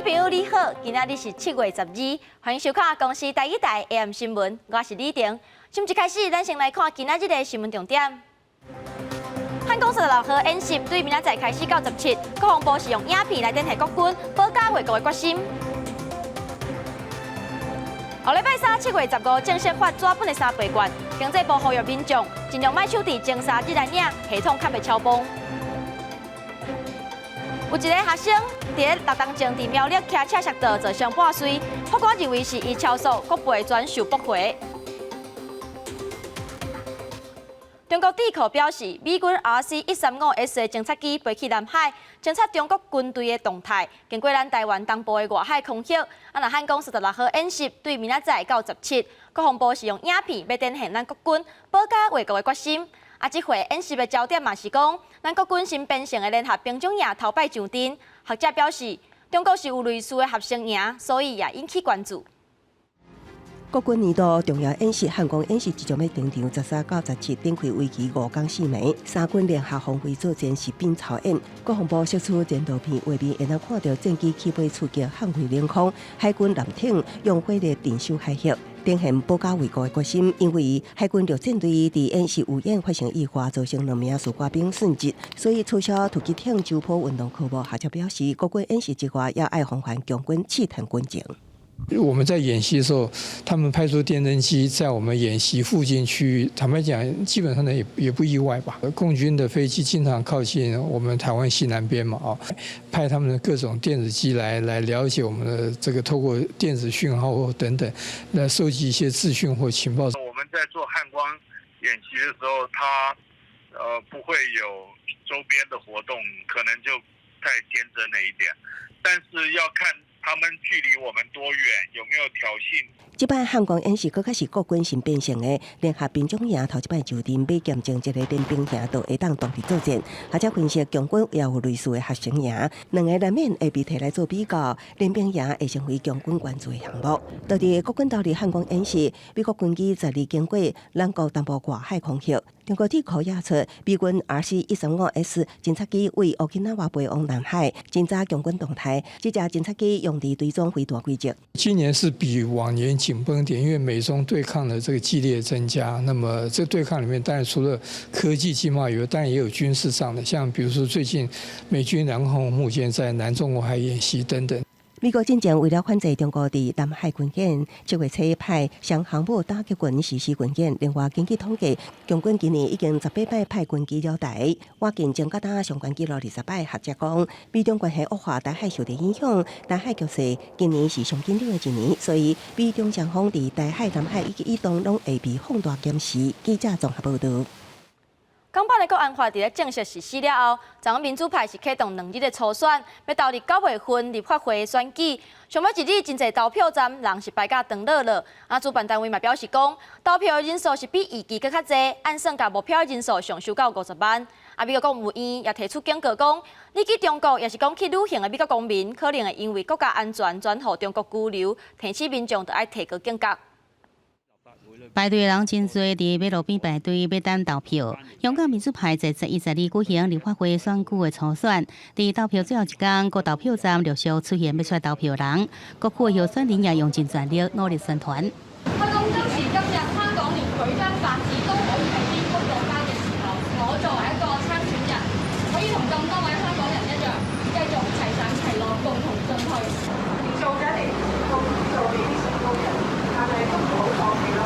觀眾朋友你好，今仔日是7月12，歡迎收看公視台語台 AM 新聞，我是李婷。新聞一開始，咱先來看今仔日的新聞重點。漢光36號演習對明仔載開始到17，國防部是用影片來展現國軍保家衛國的決心。後禮拜三7月15正式發紙本的三倍券，經濟部呼籲民眾盡量莫守佇前3日來領，系統較袂超崩。有一個學生佇咧6冬前佇苗栗騎車涉道造成半死，法官認為是伊超速，國賠轉受駁回。中國智庫表示，美軍 RC-135S 的偵察機飛去南海，偵察中國軍隊的動態，經過咱台灣東部的外海空域。啊，若漢光36號演習對明仔載到17，國防部是用影片欲展現咱國軍保家衛國的決心。啊，這回演習的焦點嘛是講，咱國軍新編成的聯合兵種營頭擺上陣。學者表示，中國是有類似的合成營，所以也引起關注。國軍年度重要演習漢光演習即將欲登場，13到17展開為期5工4暝，三軍聯合防衛作戰實兵操演。國防部釋出戰鬥片畫面，會當看著戰機起飛出擊捍衛領空，海軍艦艇用火力鎮守海域，展現保家衛國的決心。因為海軍陸戰隊佇演習預演發生意外，造成兩名士官兵殉職，所以取消突擊艇舟砲運動科目。學者表示，國軍演習之外，也愛防範共軍刺探軍情。我們在演習的時候，他們派出電偵機在我們演習附近區域，坦白講，基本上呢也不意外吧。共軍的飛機經常靠近我們台灣西南邊嘛，啊，派他們的各種電子機來了解我們的這個，透過電子訊號或等等，來收集一些資訊或情報。我們在做漢光演習的時候，他不會有周邊的活動，可能就太天真了一點。但是要看他們距離我們多遠，有沒有挑釁？這擺漢光演習閣較是國軍新編成的聯合兵種營頭一擺就陣，欲驗證這個聯兵營都會當獨立作戰。學者分析，共軍也有類似的合成營，兩个難免會被提來做比較。聯兵營會成為共軍關注的項目。到佇國軍投入漢光演習，美國軍機十二經過咱國東部外海空域。中國智庫也出，美軍 RC-135S 偵察機對 Okinawa 飛往南海，偵察共軍動態。這架偵察機用佇追蹤飛彈軌跡。今年是比往年緊繃點，因為美中對抗的這個激烈增加。那麼這對抗裡面，當然除了科技經貿以外，當然也有軍事上的，像比如說最近美軍兩個航空母艦在南中國海演習等等。美國進前為了反制中國佇南海軍演，7月初派雙航母打擊群實施軍演。另外，根據統計，共軍今年已經18擺派軍機繞台，倚近前甲今相關記錄20擺。學者講，美中關係惡化，台海受著影響，台海局勢今年是上緊張的一年，所以美中雙方佇台海、南海一舉一動攏會被放大檢視。記者綜合報導。港版的國安法佇咧正式實施了後，昨昏民主派是啟動2日的初選，欲投入9月份立法會選舉。上尾一日真濟投票站人是排甲長落落，啊，主辦單位嘛表示講，投票的人數是比預期閣較濟，按算共目標人數上修到50萬。啊，美國國務院也提出警告講，你去中國抑是講去旅行的美國公民，可能會因為國家安全轉予中國拘留，提醒民眾著愛提高警覺。排隊的人真濟，佇馬路邊排隊欲等投票。香港民主派在11、12舉行立法會選舉的初選，佇投票最後一工，各投票站陸續出現欲出來投票人，各區的候選人也用盡全力努力宣傳。佢講今時今日香港連舉張白紙都可以係顛覆國家嘅時候，我作為一個參選人，可以同咁多位香港人一樣，繼續齊上齊落，共同進退。做嘅一定做做未必成功嘅，但係都唔好放棄咯。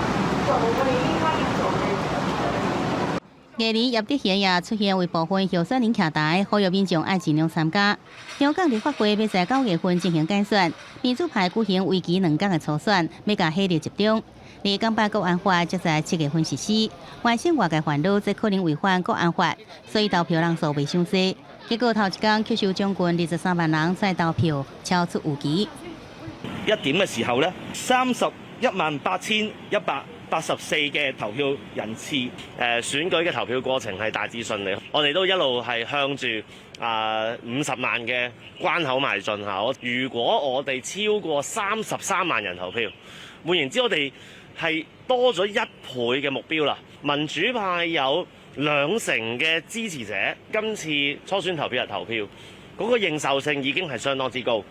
做我哋應該要做嘅。藝人葉德賢也出現為部分候選人徛台，呼籲民眾愛盡量參加。香港立法會欲在9月份進行改選，民主派舉行為期2工的初選，欲共火力集中。而港版國安法則在7月份實施，原先外界煩惱這可能違反國安法，所以投票人數袂傷濟。結果頭一工吸收將近23萬人在投票，超出預期。 1點嘅時候呢，318,184嘅投票人次，選舉嘅投票過程係大致順利，我哋都一路係向住50萬嘅關口邁進嚇。如果我哋超過33萬人投票，換言之，我哋係多咗一倍嘅目標啦。民主派有兩成嘅支持者，今次初選投票日投票，嗰個認受性已經係相當之高。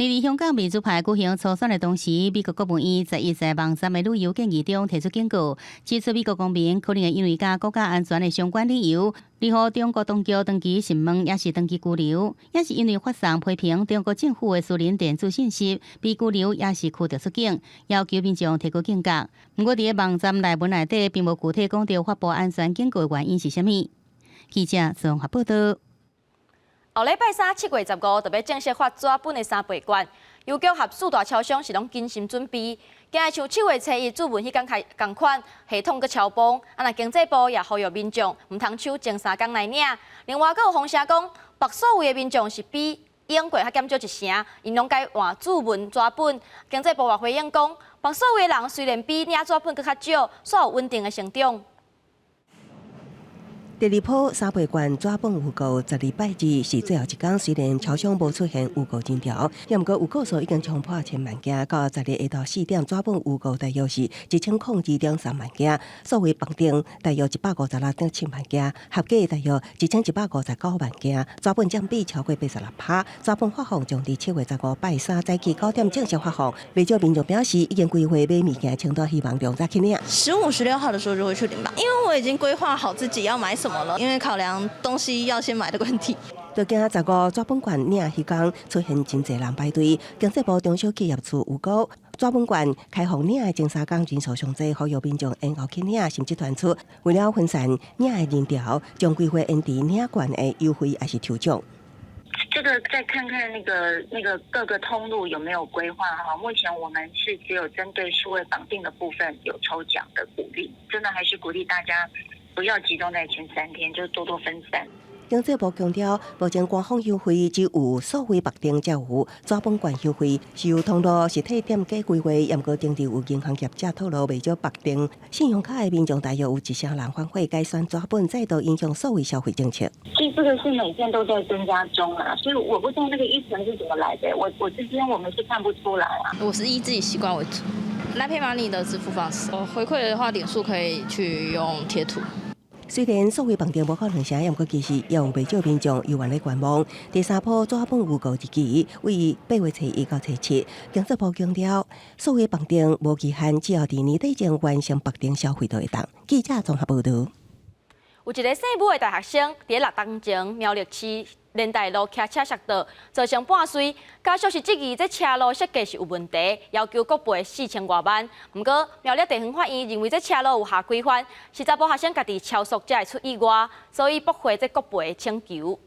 而香港民主派舉行初選的同時，美國國務院十一在網站的旅遊建議中提出警告，指出美國公民可能會因為佮國家安全的相關理由，而予中國當局長期審問，抑是長期拘留，抑是因為發送批評中國政府的私人電子信息被拘留，抑是驅逐出境，要求民眾提高警覺。毋過，佇個網站內文內底並無具體講著發布安全警告的原因是啥物。記者綜合報道。後禮拜三7月15就欲正式發紙本的三倍券，郵局和四大超商是攏謹慎準備，驚會像7月初一注文彼工開仝款，系統閣超崩。啊，若經濟部也呼籲民眾毋通搶前三工來領。另外，閣有風聲講，北數位的民眾是比英國較減少一成，𪜶攏改換注文紙本。經濟部也回應講，北數位的人雖然比領紙本閣較少，煞有穩定的成長。第二波三倍券紙本預購，12拜二是最後一工。雖然超商無出現預購人潮，也毋過預購數已經衝破千萬件。到十日下晝4點，紙本預購大約是1002.3萬件，數位綁定大約156.7萬件，合計大約1159萬件。紙本佔比超過86%。紙本發放將佇7月15拜三早起9點正式發放。袂少民眾表示已經規劃買物件清單，希望量早去領。 15、16號的時候就會去領吧，因為我已經規劃好自己要買什麼。因為考量東西要先買的問題。就驚十五紙本券領彼工出現真濟人排隊，經濟部中小企業處預估紙本券開放領的前三工人數上濟，呼籲民眾延後去領，甚至傳出為了分散領的人潮，將規劃延遲領券的優惠抑是抽獎。這個再看看那個各個通路有沒有規劃哈。目前我們是只有針對數位綁定的部分有抽獎的鼓勵，真的還是鼓勵大家不要集中在前三天，就多多分散。經濟部強調，目前官方優惠只有數位綁定才有，紙本券優惠是由通路實體店家規劃，毋過當地有銀行業者透露，袂少綁定信用卡的民眾大約有一成人反悔改選紙本，再度影響數位消費政策。其實這個是每天都在增加中啊，所以我不知道那個一成是怎麼來的，我這邊我們是看不出來啊。我是以自己習慣為主，LINE Pay Money 的支付方式，我回饋的話點數可以去用貼圖。雖然數位綁定無可能成，毋過其實也有袂少民眾猶原咧觀望。第三波紙本預購日期為8月初一到初七，經濟部強調，數位綁定無期限，只要佇年底前完成綁定消費就會當。記者綜合報導。有一个姓武的大學生，佇六冬前苗栗市連大路騎車摔倒，造成半碎。家屬是質疑這車路設計是有問題，要求國賠四千外萬。毋過苗栗地方法院認為這車路有下規範，是查埔學生家己超速才會出意外，所以駁回這國賠請求。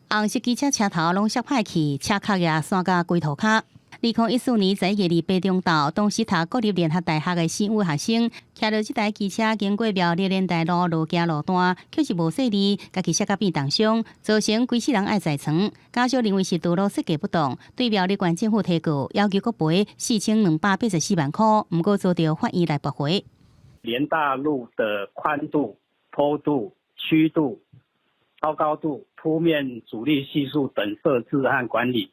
紅色機車車頭攏摔歹去，車殼也散甲規塗跤。2014年11月28中晝，當時讀國立聯合大學的姓武學生，騎著這台機車經過苗栗連大路路行路段，卻是無細膩，家己摔甲變重傷，造成規世人愛在床。家屬認為是道路設計不當，對苗栗縣政府提告，要求國賠4284萬塊，毋過遭到法院來駁回。連大路的寬度、坡度、曲度、超高度、鋪面阻力係數等設置和管理，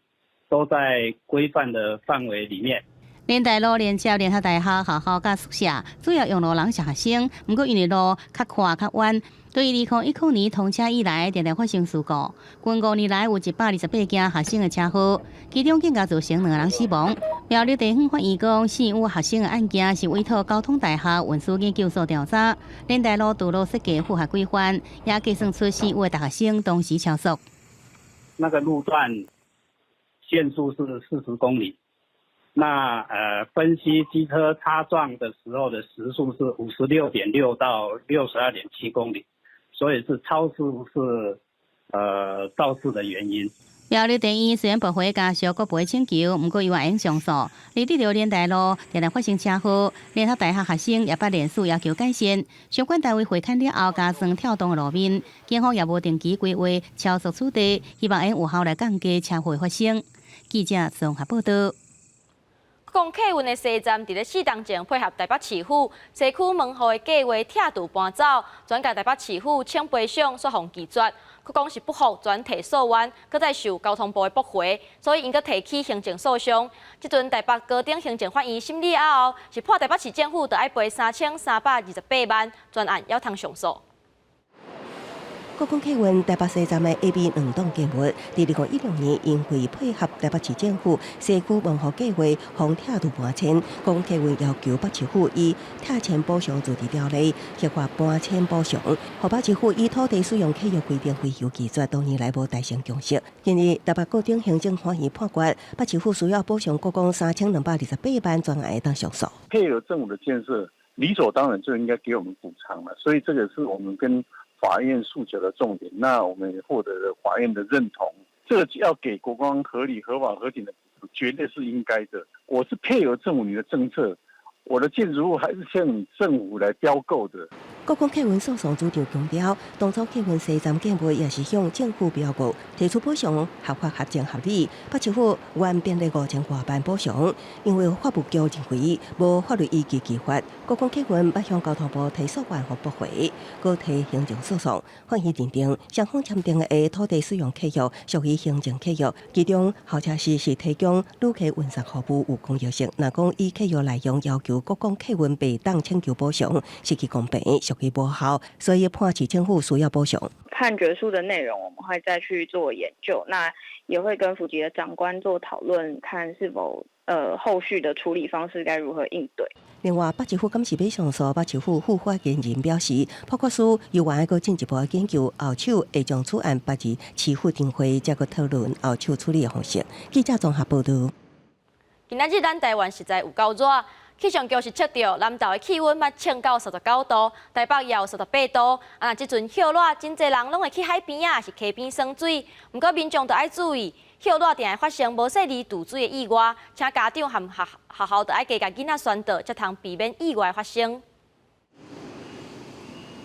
都在規範的範圍裡面。連大路連接聯合大學學校佮宿舍，主要用路人是學生。毋過因為路較寬較彎，對2019年通車以來，定定發生事故。近5年來有128件學生的車禍，其中更加造成兩個人死亡。苗栗地方法院講，姓武學生的案件是委託交通大學運輸研究所調查，連大路道路設計符合規範，也計算出姓武的大學生當時超速。那個路段限速是40公里，那分析機車擦撞的時候的時速是56.6到62.7公里，所以是超速是肇事的原因。苗栗地院雖然駁回家屬國賠請求，毋過猶原會上訴。而對著連大路定定發生車禍，聯合大學學生也捌連署要求改善。相關單位會勘了後加裝跳動的路面，警方也無定期規劃超速處罰，希望會有效來降低車禍發生。記者綜合報道。講客運的西站，佇咧四冬前配合台北市府西區門戶的計劃拆除搬走，轉共台北市府請賠償，煞予拒絕。閣講是不服轉提訴願，閣再受交通部的駁回，所以𪜶閣提起行政訴訟。這陣台北高等行政法院審理了後，是判台北市政府著愛賠3328萬，全案猶通上訴。國光客運台北西站的 A、B 兩棟建物，佇2016年因為配合台北市政府西區門戶計劃，予拆除搬遷。國光客運要求北市府依拆遷補償自治條例，核發搬遷補償。予北市府依土地使用契約規定回求拒絕，多年來無達成共識。近日台北高等行政法院判決，北市府需要補償國光3228萬，專案會當上訴。配合政府的建設，理所當然就應該給我們補償了。所以這個是我們跟法院訴求的重點，那我們也獲得了法院的認同，這個要給國光合理、合法、合情的，絕對是應該的。我是配合政府你的政策，我的建築物還是向政府來標購的。國光客運訴訟主張強調，當初客運西站建物也是向政府標購，提出補償合法、合情、合理。北市府原編列5000外萬補償，因為法務局認為無法律依據拒發。國光客運欲向交通部提訴案予駁回，閣提行政訴訟。法院認定雙方簽訂的土地使用契約屬於行政契約，其中候車室是提供旅客運送服務有公益性。若講依契約內容要求國光客運袂當請求補償，失去公平，屬於無效，所以判市政府需要補償。判決書的內容我們會再去做研究，那也會跟府級的長官做討論，看是否後續的處理方式該如何應對。另外，北市府敢是欲上訴，北市府副發言人表示，判決書猶原愛閣進一步研究，後手會將此案擺佇市府定會，再閣討論後手處理的方式。記者綜合報道。今仔日咱台灣實在有夠熱，氣象局是測著南投的氣溫嘛衝到39度，台北也有38度。啊，這陣歇熱，真濟人攏會去海邊啊，抑是溪邊耍水。毋過民眾著愛注意，歇熱定會發生無細膩墜水的意外，請家長和學校著愛加共囡仔宣導，才通避免意外發生。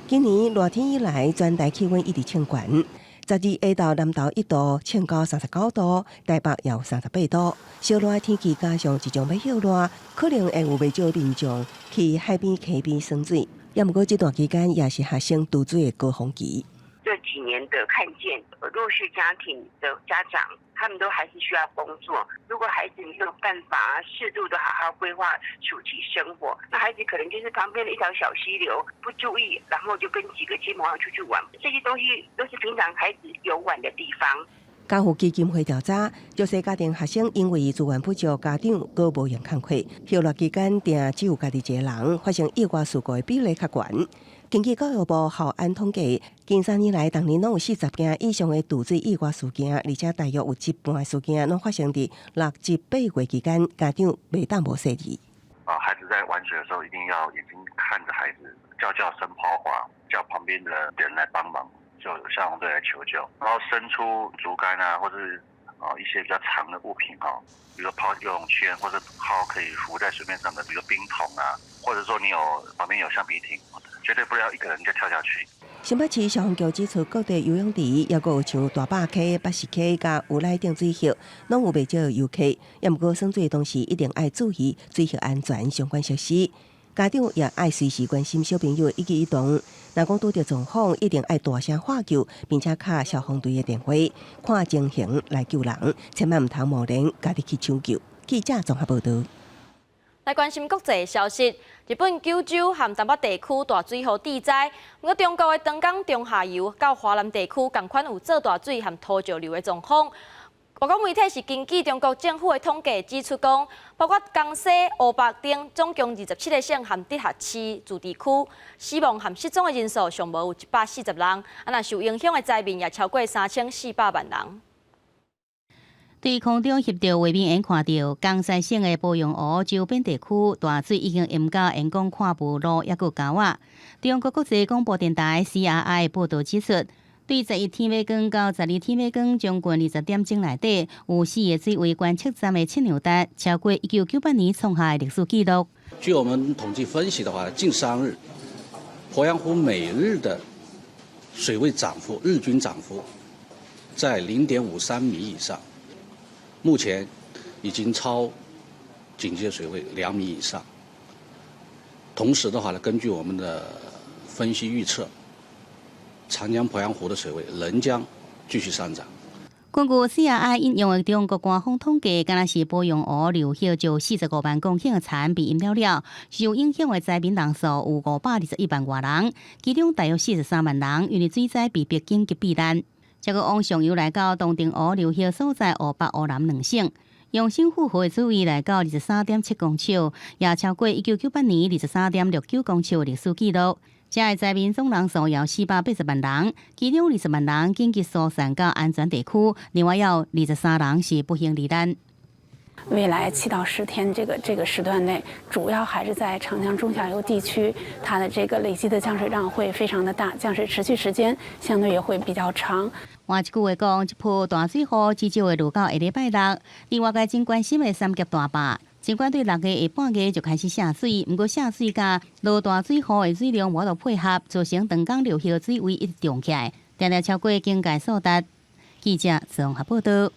今年熱天以來，全台氣溫一直衝懸。12下晝南投一度衝到39度，台北也有38度。燒熱的天氣加上即將欲歇熱，可能會有袂少民眾去海邊、溪邊耍水。也毋過這段期間也是學生墜水的高峰期。這幾年的看見弱勢家庭的家長，他們都還是需要工作。如果孩子沒有辦法適度的好好規劃暑期生活，那孩子可能就是旁邊的一條小溪流，不注意，然後就跟幾個親朋好友出去玩。這些東西都是平常孩子遊玩的地方。家父基金會調查，弱勢家庭學生因為資源不足，家長閣無閒工課，歇熱期間定只有家己一個人，發生意外事故的比例較懸。根據教育部校安統計，近3年來，逐年攏有40件以上的墜水意外事件，而且大約有一半的事件攏發生佇6、7、8月期間，家長袂當無細膩。啊，孩子在玩水的時候，一定要眼睛看着孩子，叫叫聲拋滑，叫旁邊的人來幫忙，就有消防隊來求救，然後伸出竹竿啊，或者是啊一些比較長的物品哈，比如說拋游泳圈，或者拋可以浮在水面上的，比如說冰桶啊，或者說你有旁邊有橡皮艇，絕對不要一個人就跳下去。新北市消防局指出，各地游泳池，抑閣有像大霸溪、北勢溪佮烏來等水域，攏有袂少遊客。也毋過耍水當時一定愛注意水域安全相關設施。家長也愛隨時關心小朋友的一舉一動。若講拄著狀況，一定愛大聲喊救，並且敲消防隊的電話，看情形來救人，千萬毋通貿然家己去搶救。記者綜合報道。來關心國際消息，日本九州和東北地區大水予致災，毋過中國的長江中下游到華南地區仝款有做大水和土石流的狀況。外國媒體是根據中國政府的統計指出，講包括江西、湖北等總共27個省和直轄市、自治區，死亡和失蹤的人數上無有140人，啊，若受影響的災民也超過3400萬人。對空中翕著畫面，會看著江西省的鄱陽湖周邊地區大水已經淹到沿江看無路，抑閣溝仔。中國國際廣播電臺 CRI 報導指出，對11天欲光到12天欲光將近20點鐘內底，有四个水位觀測站的測量值超過1998年創下的歷史紀錄。據我們統計分析的話，近3日，鄱陽湖每日的水位漲幅，日均漲幅在0.53米以上。目前已經超警戒水位2米以上。同時的話呢，根據我們的分析預測，長江鄱陽湖的水位仍將繼續上漲。根據 CRI 引用的中國官方統計，敢若是鄱陽湖流域就45萬公頃的田被淹了了，受影響的災民人數有521萬外人，其中大約43萬人因為水災被迫緊急避難。這個往上游來到洞庭湖流域所在，湖北、湖南兩省，揚升負荷的水位來到23.7公尺，也超過1998年23.69公尺的歷史紀錄。遮的災民總人數有480萬人，其中20萬人緊急疏散到安全地區，另外有23人是不幸罹難。未來7到10天這個時段內，主要還是在長江中下游地區，它的這個累積的降水量會非常的大，降水持續時間相對也會比較長。換一句話講，這波大水雨至少會落到下禮拜六。另外，外界真關心的三峽大壩，儘管對6月下半月就開始下水，毋過下水佮落大水雨的水量無法度配合，造成長江流域水位一直漲起來，定定超過警戒數值。記者綜合報道。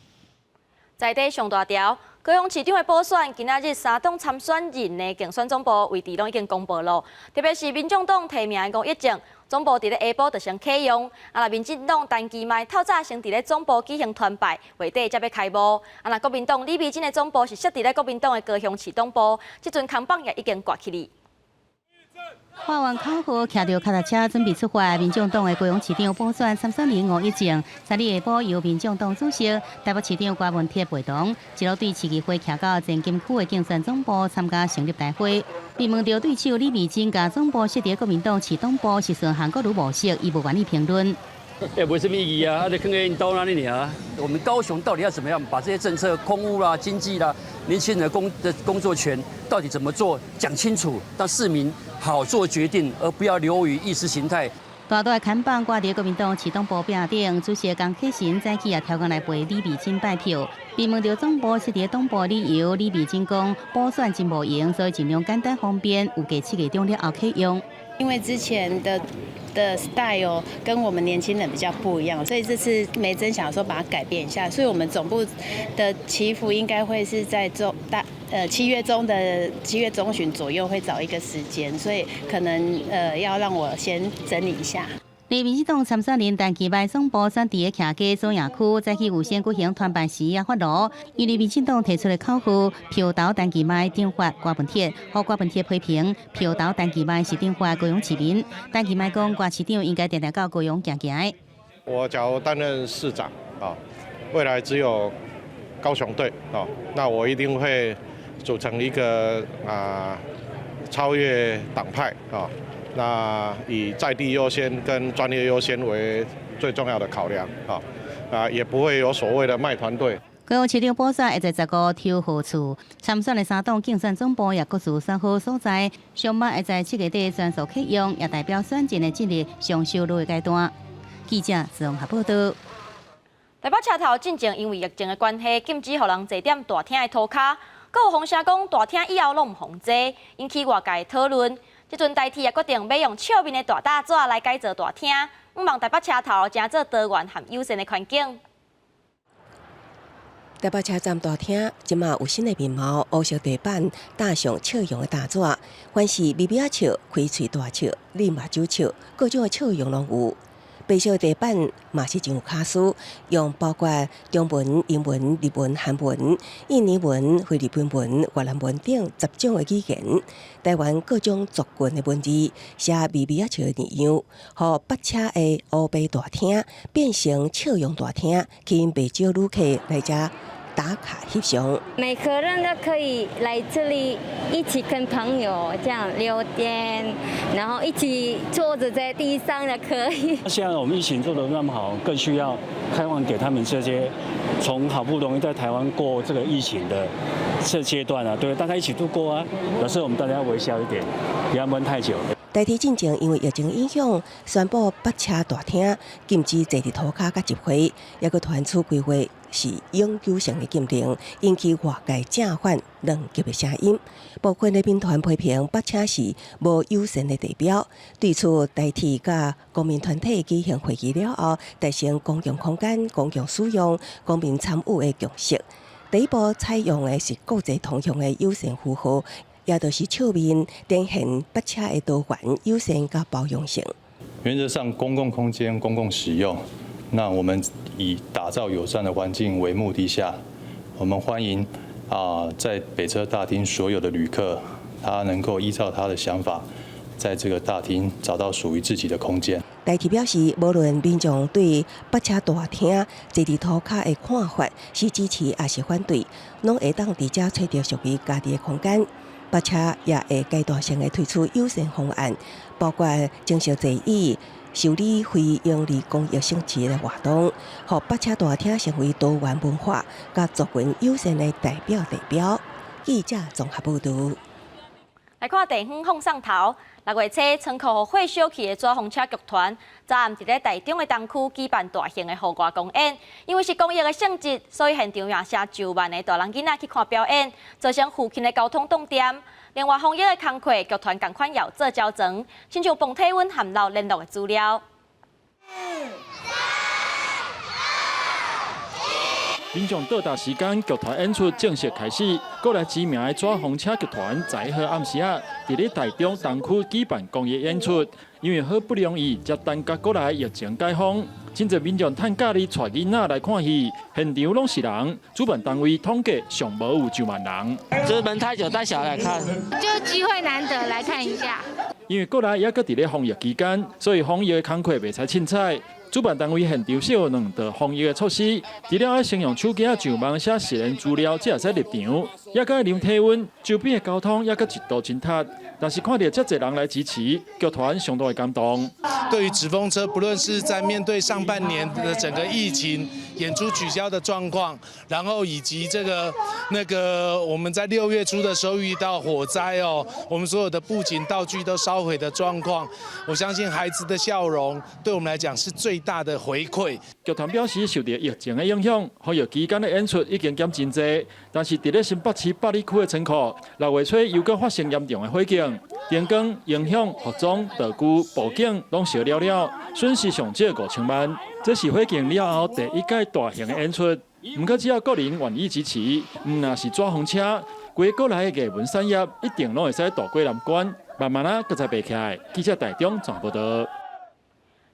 在地上大條，高雄市長的補選，今仔日三黨參選人的競選總部位置攏已經公布了。特別是民眾黨提名的吳益政，總部佇咧下晡就先啟用。啊，若民進黨陳其邁透早先佇咧總部舉行團拜，月底才欲開幕。啊，若國民黨李眉蓁的總部是設佇咧國民黨的高雄市黨部，這陣看板也已經掛起哩。喊完口號，騎著跤踏車準備出發。民眾黨的高雄市長補選參選人吳益政，昨日下晡由民眾黨主席台北市長柯文哲陪同，一路對市議會騎到前金區的競選總部參加成立大會。被問著對手李眉蓁共總部設佇國民黨市黨部是順韓國瑜模式，伊無願意評論。欸，無啥物意義啊！啊，就囥佇𪜶兜按呢爾。我們高雄到底要怎麼樣把這些政策、空污啦、經濟啦、年輕人的工作權到底怎麼做？講清楚，讓市民好做決定，而不要流於意識形態。大大看板掛佇國民黨市黨部壁頂，主席江啟臣早起也跳過來陪李眉蓁拜票。被問著總部設佇黨部理由，李眉蓁講補選真無閒，所以盡量簡單方便，預計7月中了後啟用。因為之前的 style 跟我們年輕人比較不一樣，所以這次眉蓁想說把它改變一下，所以我們總部的祈福應該會是在中大7月中的7月中旬左右會找一個時間，所以可能要讓我先整理一下。民進黨參選人陳其邁總部選佇咧徛家左營區，早起預先舉行團拜時也發爐，因為民進黨提出的口號，票投陳其邁頂發柯文哲，予柯文哲批評票投陳其邁是頂發高雄市民。陳其邁講，柯市長應該定定到高雄行行。我假如擔任市長啊，未來只有高雄隊啊，那我一定會組成一個啊超越黨派啊。那以在地優先跟專業優先為最重要的考量啊，啊也不會有所謂的賣團隊。高雄市長補選會在15抽號次，參選的三黨競選總部也各自選好所在，上晚會在7月底全數啟用，也代表選戰的進入上收爐的階段。記者綜合報道。台北車頭進前因為疫情的關係，禁止予人坐踮大廳的塗跤，閣有風聲講大廳以後攏毋予坐，引起外界討論。這陣台鐵也決定欲用笑面的大搭紙來改造大廳，向望台北車頭成做多元和友善的環境。台北車站大廳這馬有新的面貌，烏色地板搭上笑容的搭紙，凡是微微仔笑、開喙大笑、咧目睭笑，各種的笑容攏有。白色地板嘛是真有巧思，用包括中文、英文、日文、韓文、印尼文、菲律賓文、越南文等10種的語言，台灣各種族群的文字，寫微微仔笑的樣，予北車的烏白大廳變成笑容大廳，吸引袂少旅客來遮打卡翕相。每個人都可以來這裡一起跟朋友這樣聊天，然後一起坐着在地上也可以。現在我們疫情做得那麼好，更需要開放給他們這些從好不容易在台灣過這個疫情的這階段啊，對，大家一起度過啊，表示我們大家微笑一點，不要悶太久。台鐵進前因為疫情影響，宣布北車大廳禁止坐佇塗跤佮集會，猶閣傳出規劃是永久性的禁令，引起外界正反兩極的聲音。部分的民團批評北車是無友善的地標，對此台鐵佮公民團體舉行會議了後，達成公共空間、公共使用、公民參與的共識。第一步採用的是國際通用的友善符號。也就是笑面展現北車的多元、友善佮包容性。原則上，公共空間、公共使用，那我們以打造友善的環境為目的下，我們歡迎在北車大廳所有的旅客，他能夠依照他的想法，在這個大廳找到屬於自己的空間。台鐵表示，無論民眾對北車大廳坐佇塗跤的看法是支持抑是反對，攏會當佇遮揣著屬於家己的空間。北車也會階段性的推出友善方案，包括增設座椅、修理非營利公益性質的活動，予北車大廳成為多元文化佮族群友善的代表地標。記者綜合報導。來看地方放送頭，六月初倉庫予火燒去的紙風車劇團，昨暗佇咧台中的東區舉辦大型的戶外公演。因為是公益的性質，所以現場也寫上萬个大人囡仔去看表演，造成附近的交通擋電。另外，防疫的工課，劇團仝款有做招裝，親像磅體溫含留聯絡的資料。民眾到達時間，劇團演出正式開始。過來知名的紙風車劇團，十一號暗時仔，佇咧台中東區舉辦公益演出。因為好不容易才等甲過來疫情解封，真濟民眾趁假日帶囡仔來看戲，現場攏是人。主辦單位統計上無有上萬人。這門太久，帶小孩來看，就機會難得來看一下。因為過來猶閣佇咧防疫期間，所以防疫的工課袂使凊彩。主辦單位現場設有兩道防疫的措施，除了愛先用手機仔上網寫實聯資料，才會使入場，猶閣愛量體溫，周邊的交通猶閣一度真塞。但是看著遮濟人來支持，劇團相當的感動。對於紙風車，不論是在面對上半年的整個疫情、演出取消的狀況，然後以及這個那個我們在6月初的時候遇到火災哦，我們所有的布景道具都燒毀的狀況，我相信孩子的笑容對我們來講是最大的回饋。劇團表示，受到疫情的影響，防疫期間的演出已經減真濟，但是佇咧新北市八里區的倉庫，6月初又閣發生嚴重的火警，燈光、音響、服裝、道具、布景攏燒了了，損失上少5000萬。這是火警了後第一屆大型的演出，毋過只要個人願意支持，毋若是紙風車，規個國內的藝文產業一定攏會使渡過難關，慢慢仔閣再爬起來。記者台中綜合報導。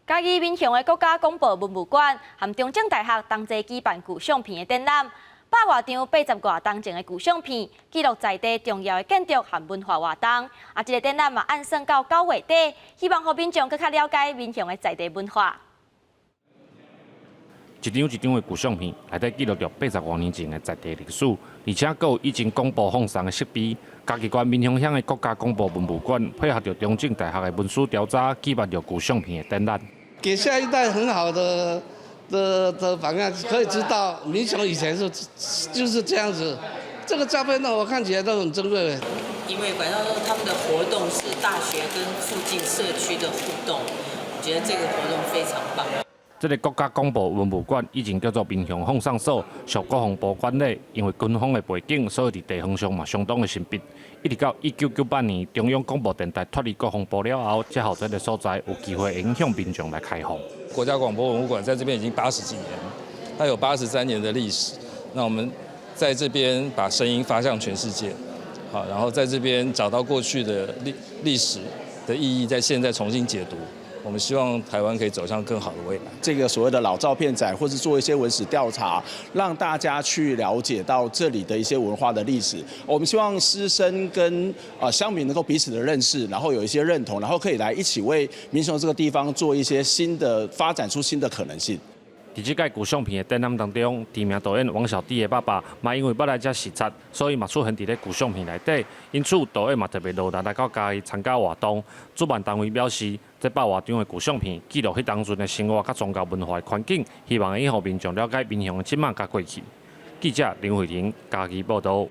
嘉義民雄的國家廣播文物館和中正大學同齊舉辦舊相片的展覽，百外張80外冬前的舊相片，記錄在地重要的建築和文化活動。啊，這個展覽嘛，按算到9月底，希望予民眾閣較了解民雄的在地文化。一張一張的舊相片，內底記錄著80外年前的在地歷史，而且閣有以前廣播放送的設備。嘉義縣民雄鄉的國家廣播文物館配合著中正大學的文史調查，舉辦著舊相片的展覽，給下一代很好的榜樣，可以知道民雄以前是就是這樣子。這個照片呢，我看起來都很珍貴。因為反正他們的活動是大學跟附近社區的互動，我覺得這個活動非常棒。這個國家廣播文物館以前叫做民雄放送所，屬國防部管理。因為軍方的背景，所以佇地方上嘛相當的神秘。一直到1998年，中央廣播電台脫離國防部了後，才予這個所在有機會影響民眾來開放。國家廣播文物館在這邊已經80幾年，它有83年的歷史。那我們在這邊把聲音發向全世界，好，然後在這邊找到過去的歷史的意義，在現在重新解讀。我們希望台灣可以走向更好的未來。這個所謂的老照片展，或是做一些文史調查，讓大家去了解到這裡的一些文化的歷史。我們希望師生跟鄉民能夠彼此的認識，然後有一些認同，然後可以來一起為民雄這個地方做一些新的發展，出新的可能性。佇這屆舊相片的展覽當中，知名導演王小棣的爸爸嘛因為捌來遮視察，所以嘛出現佇咧舊相片內底。因此，導演嘛特別落力來到嘉義參加活動。主辦單位表示，這百外張的舊相片記錄彼當陣的生活佮宗教文化的環境，希望會予民眾了解民雄的這馬佮過去。記者林慧婷嘉義報導。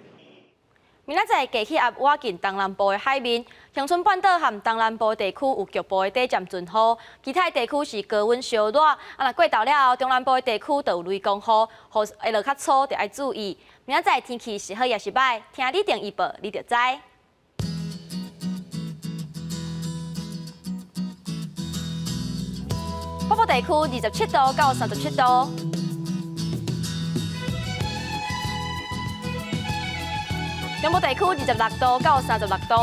明仔載低氣壓倚近東南部的海面，恆春半島和東南部地區有局部的短暫陣雨，其他地區是高溫燒熱。啊，若過晝了後，中南部的地區就有雷公雨，雨會落較粗，就愛注意。明仔載天氣是好抑是䆀，聽李定預報，你就知。北部地區27度到37度。中部地區26度到36度，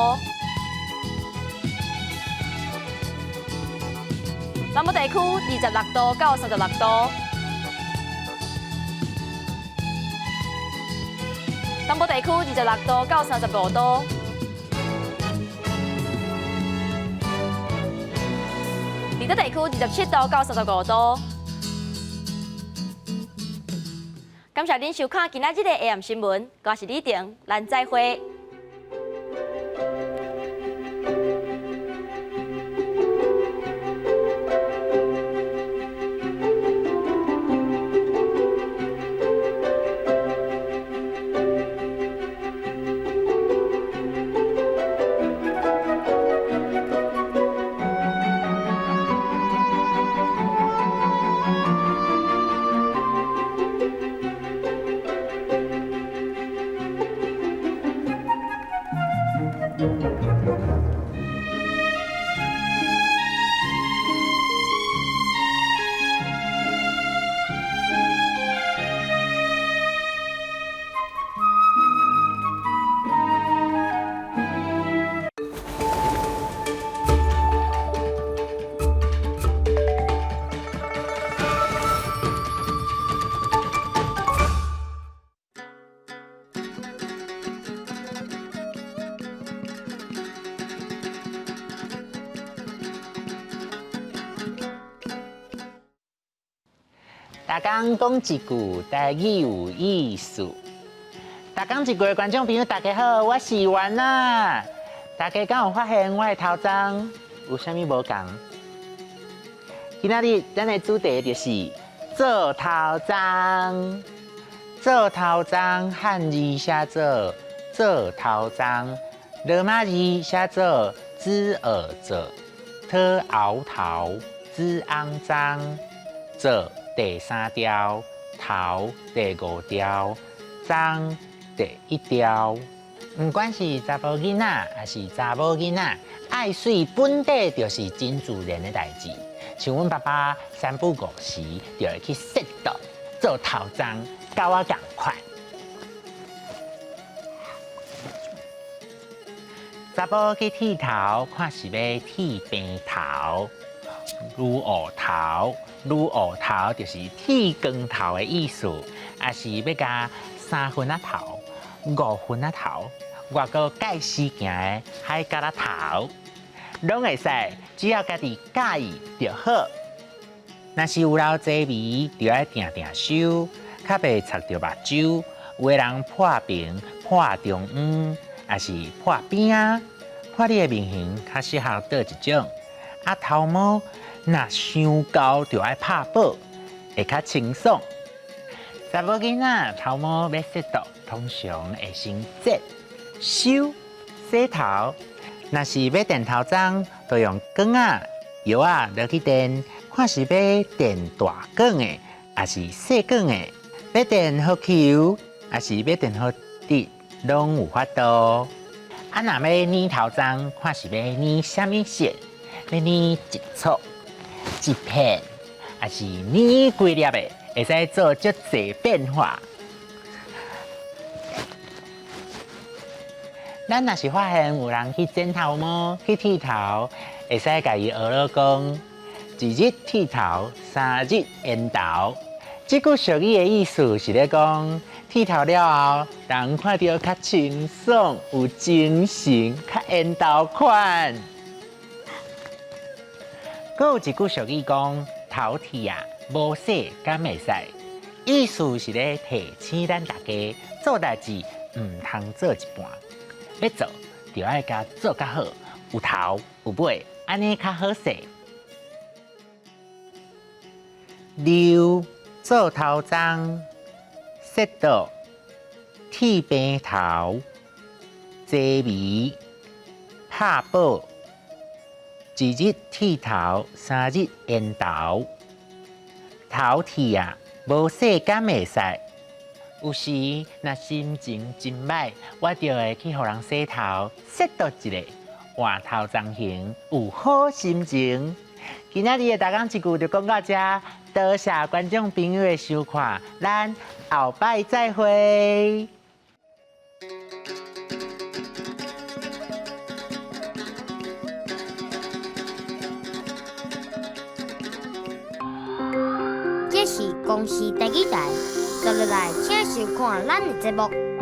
南部地區26度到36度。東部地區26度到35度。離島地區27度到35度。感謝您收看今仔日的 AM 新聞，我是李婷，咱再會。逐工講一句台語有意思。逐工一句的觀眾朋友，大家好，我是丸仔。大家敢有發現我的頭鬃有啥物無仝？今仔日咱的主題就是做頭鬃。做頭鬃漢字寫做做頭鬃，羅馬字寫做子耳做，特熬頭，子昂髒，做。第三調，頭第五調，鬃第一調。毋管是查埔囡仔，抑是查某囡仔，愛媠本底就是真自然的代誌。像阮爸爸三不五時就會去洗頭，做頭鬃，佮我仝款。查埔去剃頭，看是欲剃平頭、擼烏頭。擼烏頭就是剃光頭的意思，抑是欲共三分仔頭、五分仔頭，外閣蓋絲行的海蛤仔頭，攏會使，只要家己佮意就好。若是有留濟眉，就愛定定修，較袂插著目睭。有的人破平、破中央，抑是破邊仔，看你的面型較適合佗一種。啊，頭毛若傷厚，就愛拍薄，會較清爽。查某囡仔頭毛欲洗掉，通常會先剪、修、洗頭。若是欲電頭鬃，就用捲仔、藥仔落去電，看是欲電大捲的，抑是細捲的；欲電予虯，抑是欲電予直，攏有法度。啊，若欲染頭鬃，看是欲染啥物色。欲染一撮、一片，抑是染規粒的，會使做足濟變化。咱若是發現有人去剪頭毛、去剃頭，會使共伊學囉講：一日剃頭，三日緣投。這句俗語的意思是咧講，剃頭了後，人看著較清爽、有精神、較緣投款。閣有一句俗語講：頭剃啊，無洗敢會使？意思是咧提醒咱大家做代誌毋通做一半，欲做就愛共做較好，有頭有尾，按呢較好勢。溜做頭鬃，洗桌，剃平頭，濟眉，拍薄。一日剃頭，三日緣投。頭剃啊，無洗敢會使？有時若心情真䆀，我就會去予人洗頭，洗桌一下，換頭鬃型，有好心情。今仔日的逐工一句就講到這，多謝觀眾朋友的收看，咱後擺再會。公視第二台，接落來請收看咱的節目。